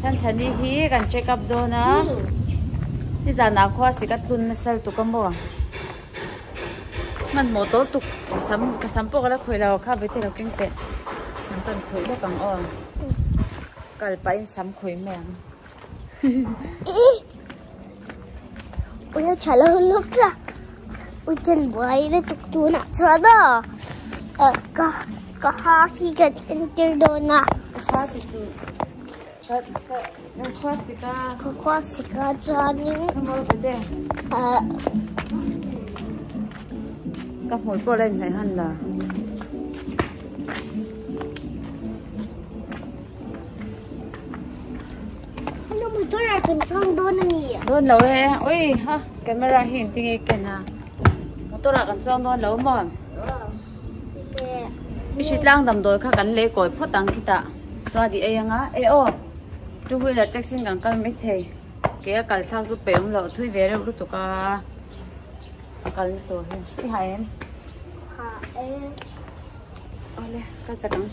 Chhanchhani hi kan check up dawn a nizanah khua sik a tlun nasa lutuk a maw hmanhmawh tawh tuk ka sam ka sam pawh ka la khawih lo kha vete lo keng teh sam kan khawih lawk ang aw kal pahin sam khawih mai ang. Ui tha lo luk a ui kan buai lutuk tunah chuan aw ka ka ha hi kan entir dawn a. Ka khua sik ka ka ka khua sik a. Ka khua sik a chuanin Ka hmui pawh la inhnaih han la. Hello motor ah kan chuang dawn a ni. Dawn lo e ui ha camera hi engtin nge ken a motor ah kan chuang dawn lo maw i hritlang damdawi kha kan lei kawi phawt ang khitah chuan i ei anga e aw two wheeler taxi in kan kal maithei ke a kal thlak chu peih awm loh thui ve reuh lutuk a a kal na tur hi i ha em ha e awle kal chak ang.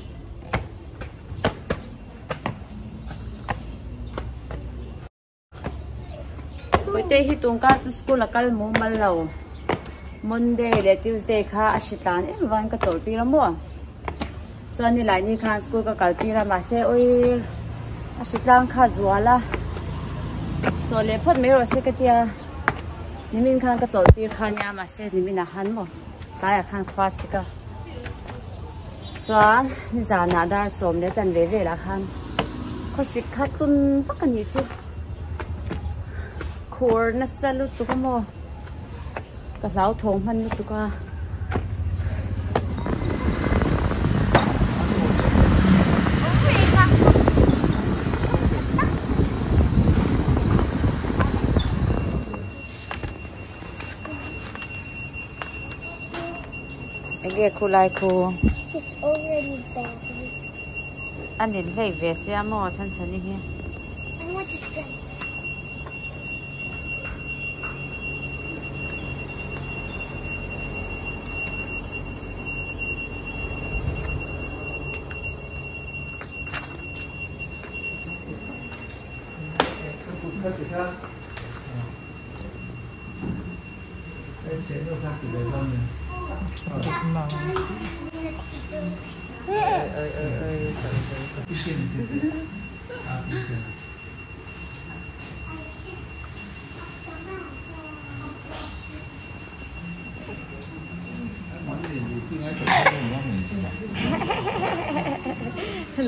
Puite hi tungkar chu school a kal mumal lo Monday leh Tuesday kha a hri tlan em avangin ka chawlh tir a maw chuan nilai ni khan school ka kal tir a mahse awi a hri tlang kha a zual a chawlh leh phawt mai rawh se ka tia nimin khan ka chawlh tir kha nia mahse nimin ah khan maw tlaiah khan khua a sik a. Chuan nizanah dar sawm leh chanve velah khan khawsik kha tlun vak a nih chu khur nasa lutuk a maw ka hlauthawng hman lutuk a. Enge khulai khu? It's already bad. A nil hlei ve sia maw chhan chhani hi. I want to scratch.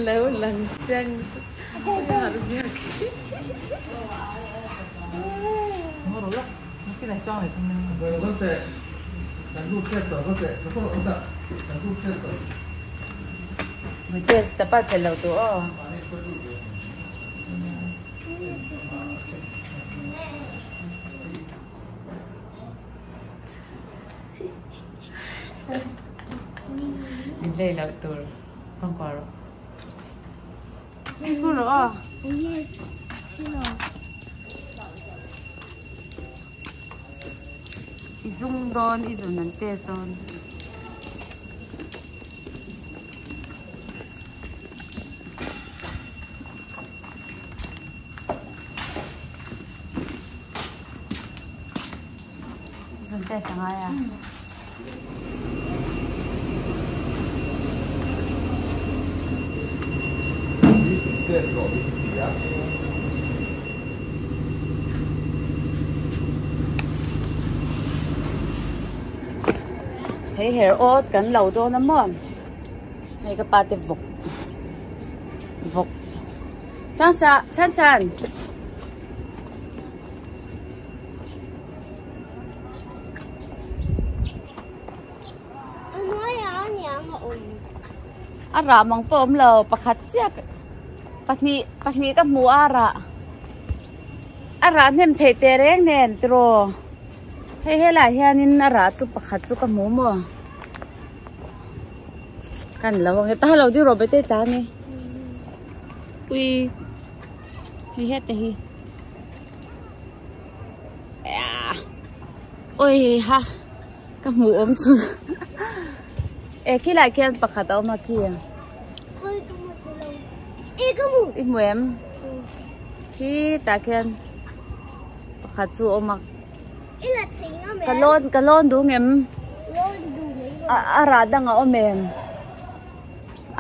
Lo lang chiang Chapal phelh lo tur aw. Min lei loh tur kawngkuah rawh. Thu rawh aw. I zung dawn i zun an test dawn. Zun test a ngai a. Thei her awt kan lo dawn a maw hei ka pa te vawk vawk chang sa chhan chhan. A rah mang pawh awm lo pakhat chiah pahnih pahnih ka hmu a a rah a rah hnem theih teh reng nen tiraw hei helaiah hianin a rah chu pakhat chu ka hmu maw kan lo ang e ta lo ding rawh bete tla ani ui hei hete hi. Oi ha ka hmuh awm chu e khilai khian pakhat a awm a khi i hmu em? Khitah khian pakhat chu a awm a ka lawn ka lawn duh ngem a rah dang a awm em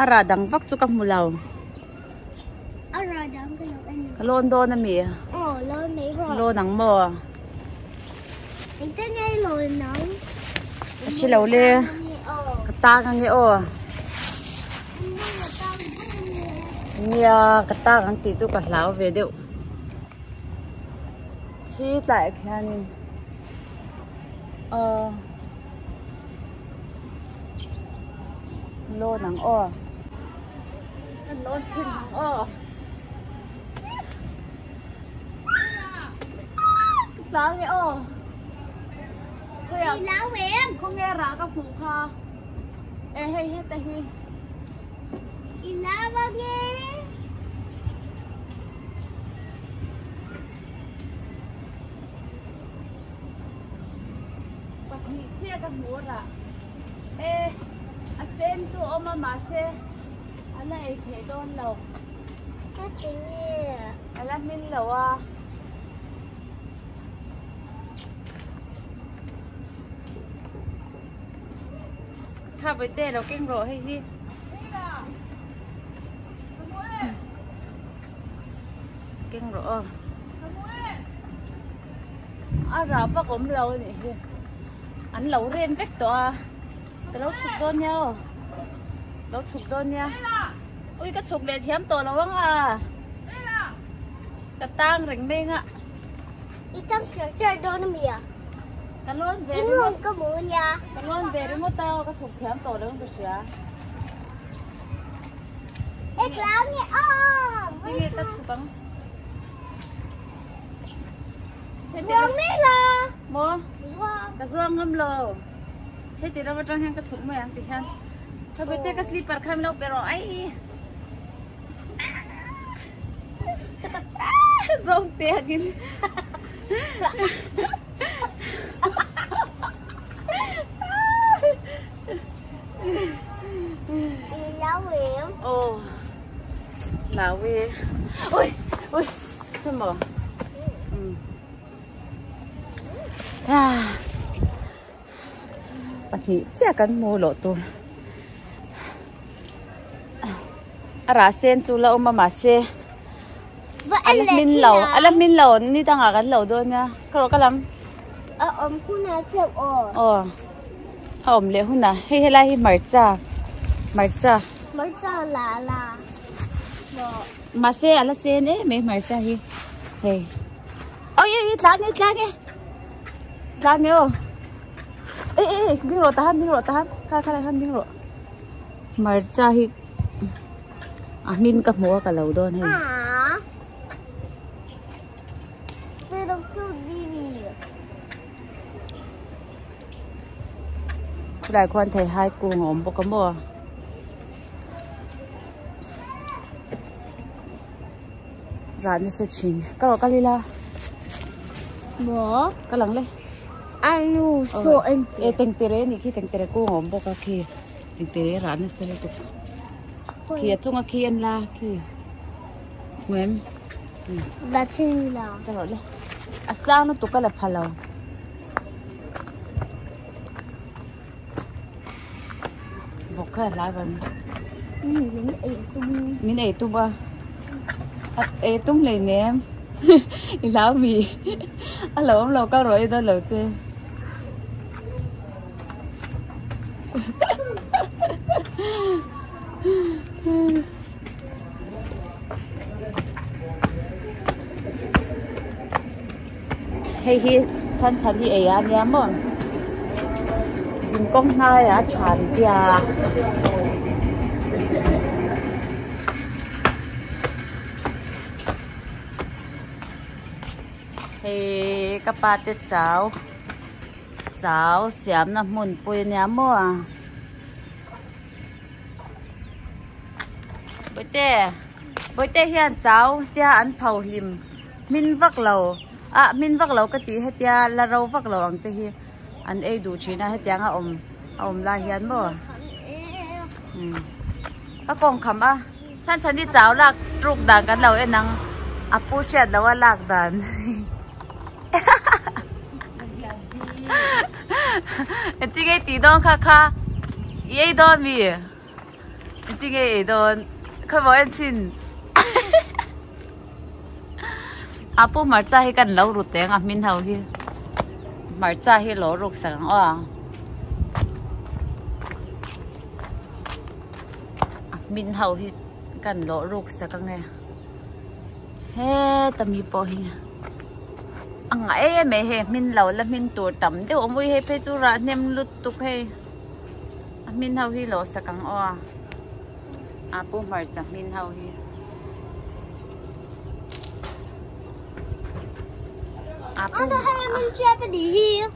a rah dang vak chu ka hmu lo ka lawn dawn ami lawn ang maw a hre lo le ka tang ange aw nia ka tang ang tih chu ka hlau ve deuh khi tlaiah khianin aw lawn ang aw kan lawn chhin ang aw. Ka tlang e aw. Khawiah khawnge rah ka hmuh kha. E hei heta hi. I lau ange. Pahnih chiah ka hmu rah. E a sen chu a awm a mahse a la ei theih dawn lo. Ka ti nge? A la hmin lo a. Kha Bawihte lo keng rawh hei hi. Keng rawh aw. A rah vak awm lo a nih hi. An lo rem vek tawh a. Ka lo chhuk dawn nia aw. Lo chhuk dawn nia. Ui ka chhuk leh thiam tawh lo ang a. Ka tang reng mai anga. I tang cher cher dawn a mi a? Ka lawn ve ringawt. I mawng ka mu nia. Ka lawn ve ringawt a ka chhuk thiam tawh lo ang ka hria. E tlang nge awm. Tinge ka chhuk ang. Zuang mai la. Maw? Zuang. Ka zuang ngam lo. Heti ram atang hian ka chhuk mai ang ti hian. Ka bete ka slipper kha min lo pe rawh ai. Zawng te angin. Oh. Lau e. Ui, ui. Thế mà. Ừ. À. Pahnih chiah kan hmu loh tur a rah sen chu la awm a mahse a la hmin lo a la hmin lo ni dangah kan lo dawn nia ka rawh ka lam a awm hunah chauh aw aw a awm leh hunah hei helai hi hmarcha hmarcha hmarcha la la mahse a la sen em em hmarcha hi hei oi oi tlang e tlang e tlang e aw Ê ê ê ding rawh tahan ding rawh tahan kha kha lai khan ding rawh hmarcha hi a hmin ka hmu a ka lo dawn hei khulai khuan thei hai kung a awm bawk a maw rah nasa thin ka rawh kal ila maw ka lang le anu saw en e tengtere ni khi tengtere kung a awm bawk a khi tengtere rah nasa lutuk khi a chunga khi an la khi hmu em la chin la ka rawh le a sang lutuk ka la pha lo Vawk kha hlai van. Min ei tum. Min ei tum a. A ei tum hlei nem. I hlau mi. A lo awm lo ka rawh i dawn lo che. Hei hi chhan chhan hi ei a nia maw zin kawng hnaiah a tha an tia hei ka pa te chau chau siamna hmun pui a nia maw bawihte bawihte hian chau tia an pho hlim. Hmin vak lo ah hmin vak lo ka tih hetia la ro vak lo ang te hi an ei duh thin a hetiang a awm a awm lai hian maw umm ka kawng kham a chhan chhan hi chau lak ruk dan kan lo en ang. A pu hriat loh a lak dan. Engtin nge i tih dawn kha kha i ei dawn mi? Engtin nge i ei dawn? Khaw en chhin. A pu hmarcha hi kan lo rut teng a hmin ho hi. Hmarcha hi lo ruk sak ang aw. A hmin ho hi kan lo ruk sak ang e. Heta mi pawh hi a ngah em em hei hmin lo la hmin tur tam deuh awm ui hei phei chu rah hnem lutuk hei a hmin ho hi lo sak ang aw a pu hmarcha hmin ho hi. A pu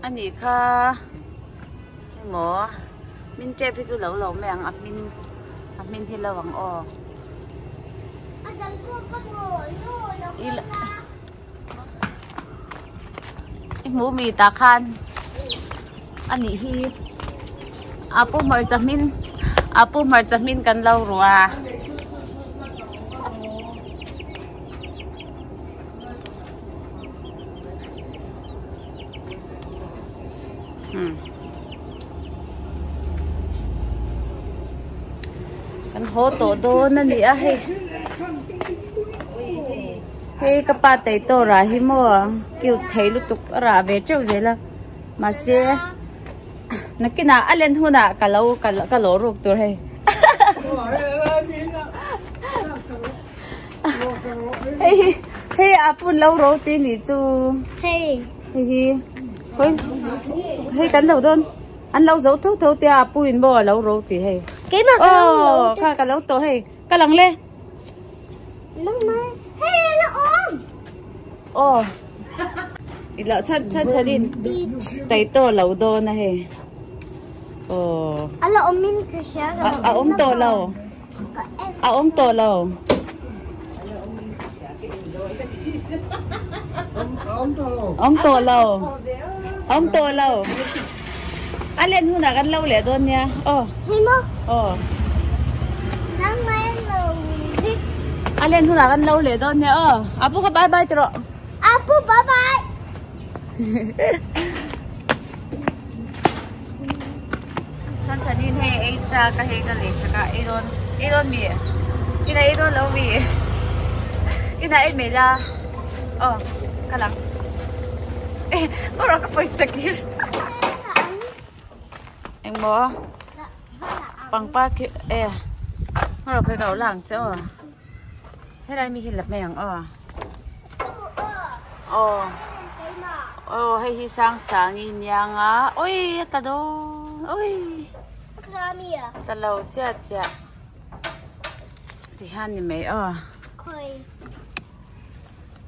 a nih kha emaw min tep hi chu lo lo mai ang a hmin a hmin hi lo ang aw. I hmu mi tah khan a nih hi a pu hmarcha hmin a pu hmarcha hmin kan lo ru a. Kan haw tawh dawn a ni a hei hei ka pa tei tawh rah hi maw cute thei lutuk a rah ve teuh zel a mahse nakinah a len hunah ka lo ka lo ruk tur hei hei hei a pun lo ro ti ni chu hei hei hi hoi hei kan lo dawn an lo zo tho tho tia a pu in maw a lo ro ti hei keimah ka lo lo oh kha ka lo tawh hei ka lang le nang mai hei a la awm oh i lo chan chan chanin tai to lo dawn a hei oh a la awm in ka hria a awm tawh lo A awm tawh lo. Awm tawh lo. Awm tawh lo. A len hunah kan lo leh dawn nia. Aw. Aw. A len hunah kan lo leh dawn nia. Aw. Apu kha bye bye ti rawh. Apu bye bye. Chan chanin hei ei chak a hei ka lei chak a ei dawn ei dawn mi ina ei dawn lo mi ina ei mai la aw ka lang eh ngaw rawh ka pawisa kir engmaw pangpar khi eh ngaw rawh khawi ka lo la ang che aw helai mi hi la mai ang aw. Aw aw hei hi sang sang i niang a ui a tla dawn ui tla lo chiah chiah ti hian ni mai aw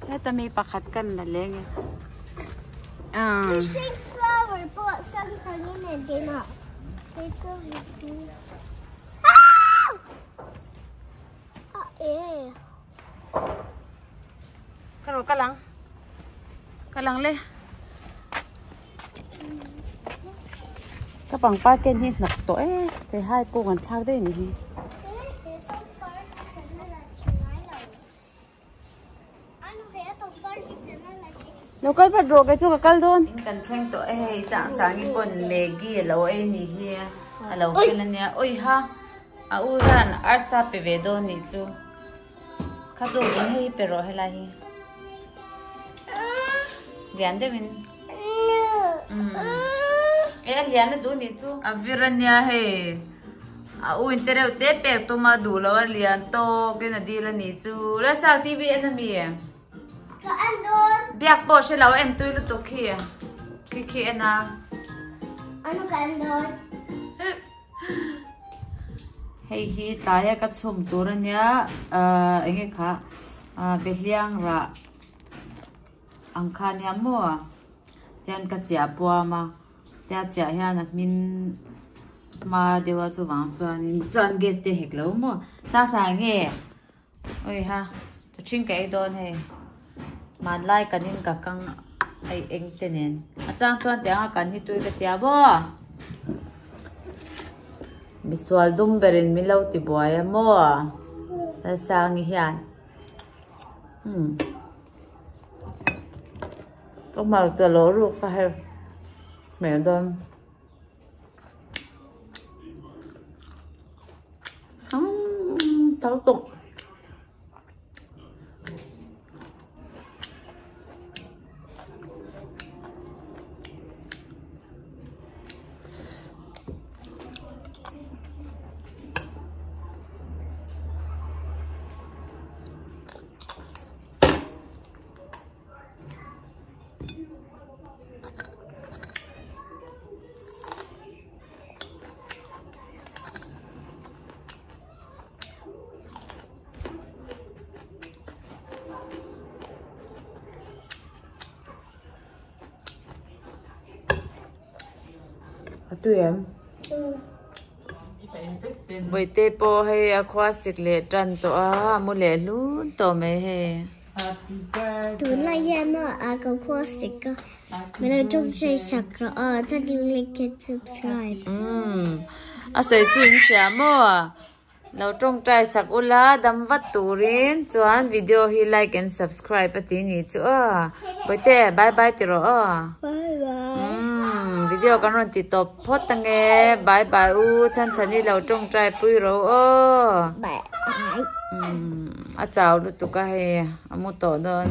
heta mi pakhat kan la leng e Ka rawh ka lang. Ka lang le. Ka pangpar ken hi hnawk tawh e. Thei hai kung an thlak daih a ni hi. Lo kal vat rawh kei chu ka kal dawn. In kan thleng tawh e hei sang sangi pawn Maggie a lo ei a nih hi a lo fel a nia. Ui ha a u hian arsa pe ve dawn nih chu. Kha chu in hei pe rawh helai hi. Lian deuhin. E a lian a duh nih chu. A vir a nia hei. A u in te reuh te pek tum a duh lo a lian tawk in a dil a nih chu. Lalsang TV en a mi? Ka en dawn. Biak pawh hre lo en tui lutuk khi. Khi khi en a. Ano ka en dawn. Hei hi tlaia ka chhum tur a nia ahh eng nge kha ahh behliang rah ang kha a nia maw tihian ka chiah puam a tia chiah hian a hmin hma deuh a chuvang chuanin chuan gas te hek lo maw sang sang eng nge awiha chaw ṭhing ka ei dawn hei hmanlai kanin ka kang ei eng te nen a chang chuan tiang a kan hi tui ka tia maw. Misual dum berin min lo ti buai a maw? Lalsangi hian. Umm ka hmarcha lawh ruk kha hei hmeh dawn. Umm thau tawk. A tui em? Bawihte pawh hei a khua sik leh tan tawh a, a mu leh hlun tawh mai hei. Tunlai hian maw a ka khua sik a, min lo tawngtai sak rawh aw, chuan like and subscribe. Umm, a sawi chu in hria maw? Lo tawngtai sak ula dam vat turin chuan video hi like and subscribe a ti ni chu aw. Bawihte bye bye ti rawh aw. Bye bye. Umm video kan rawn ti tawp phawt ange bye bye u chhan chhan i lo tawngtai pui ro aw. Bye. Umm a chau lutuk a hei a mu tawh dawn.